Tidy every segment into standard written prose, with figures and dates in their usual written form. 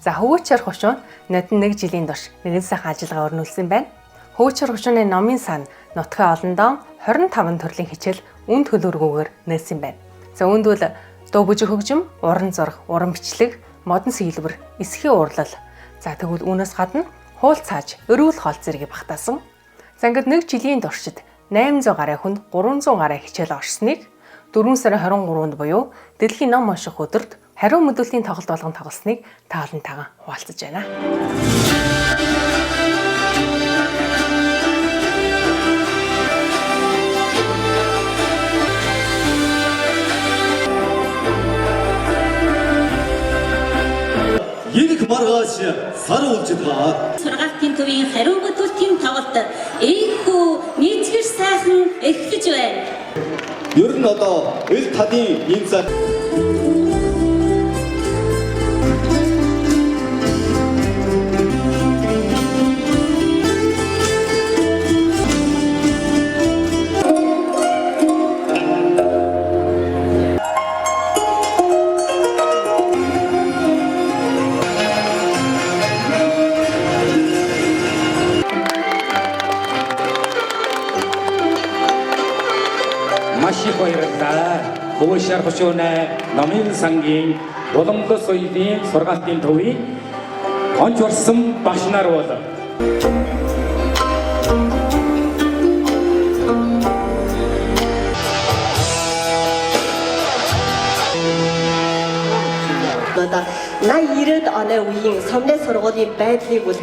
За хөвөөчөр хушуун нодон нэг жилийн турш нэгэн сайхан ажиллагаа өрнүүлсэн байна. Хөвөөчөр хушууны номын сан нутгийн олондоо 25 төрлийн хичээл үн төлөөргүйгээр нээсэн байна. За үүнд бол дуу бүжиг хөгжим, уран зураг, уран бичлэг, модон сэлбэр, эсхийн уурлал. За тэгвэл үүнээс гадна хуул цааж, өрүүл хоол зэргийг багтаасан. За ингээд нэг жилийн туршид 800 гаруй хүнд 300 гаруй хичээл орсныг 4 сарын 23-нд буюу дэлхийн ном унших өдөрт хариу мэдүүллийн тоглолт болгон тоглосныг та олонтойгоо хуваалцаж байна. Ирэх маргааш сар улжидгаа. Сургаалтын төвийн хариу бүтээлтийн тоглолт ийхүү нийцгэр сайхан эхлэж байна. Ер нь одоо эл тадын энэ цаг Маш их баярлалаа. Хөвөшөр хошууны номын сангийн уламжлал соёлын сургаалтын төвийн онч орсон багш нар бол Одоо 80 90-ад оны үеийн сумны сургуулийн байдлыг бол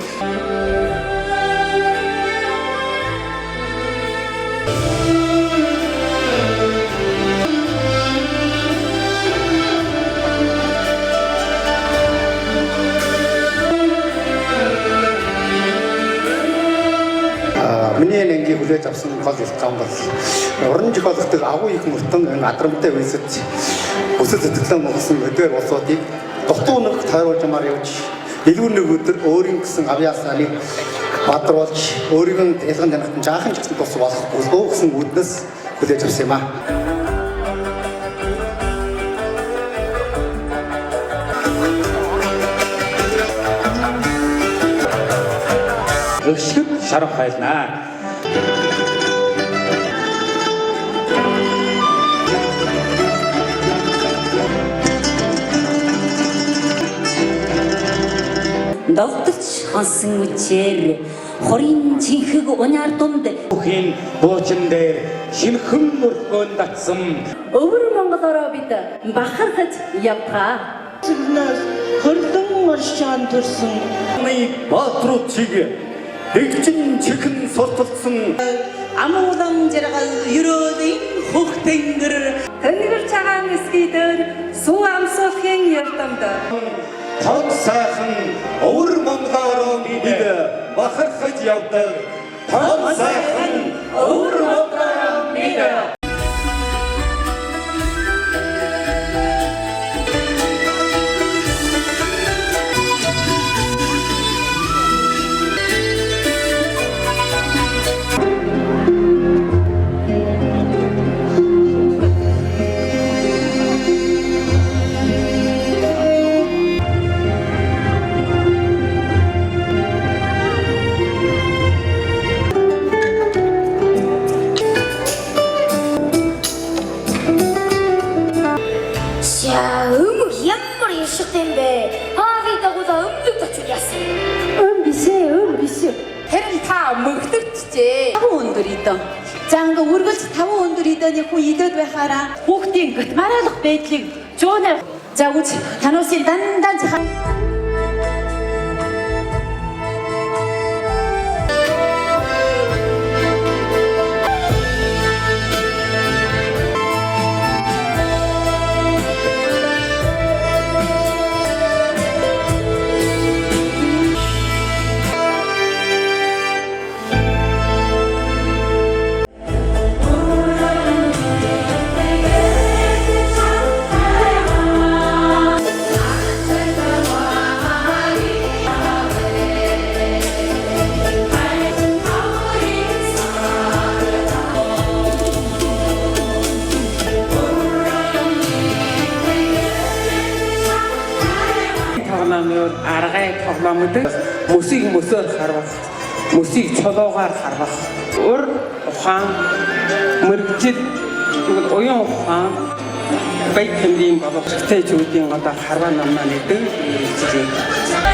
Миний энэ ангийн хүлээж авсан гол ялгаан бол уран зохиологчдод агуу их мөртөн энэ адрамтай үйлсэд өсөл сэтгэлээ мөгсөн өдөр улсуудыг дутуу нэг тойруулжмаар явж илүү нэг өдөр өөрийн гэсэн авьяасааныг бадруулж өөрийн ялган таних нь жаахан ч гэсэн тус болохгүй өө гэсэн үүднээс хүлээж авсан юм аа. Өшгөд шарах хайлнаа. Довтолч онсон үчээр хорийн жинхэг уняар дунд Бүхийн буучин дээр шинхэн өрхөөн татсан Өвөр Монголороо бид бахархаж явдгаа. Цэгнээс хөрлөн оршоон төрсөн. Нэг баатрууд чиг дэгжин чихэн сурталцсан Амуулан жаргал ерөөлийн хөх тэнгэр Тэнгэр чагаан эсгий дээр суу амсуулахын ердомд. Тон сайхан өвөр Монголоор бид бахархаж явдаг. Тон сайхан өвөр Монголоор бид. За өмг ямар яшигт юм бэ? Хаалын дагуулаа өмлөг очив яасан. Өм биш ээ, өм биш. Харин та мөгдөрчжээ. 5 өндөр идэн. За ингээ үргэлж 5 өндөр идэний хүн идэд байхаараа Хүүхдийн гатмараалах байдлыг зөөнө. За үз тануусын дандаа зах Маргай тоглоом гэдэг. Мөсийг мөсөөр харвах, мөсийг чулуугаар харвах. Ур ухаан, мөргөжил, тэгвэл уян ухаан баян хэмжээний болох хэрэгтэйчүүдийн одоо харваа намнаа гэдэг хэлж.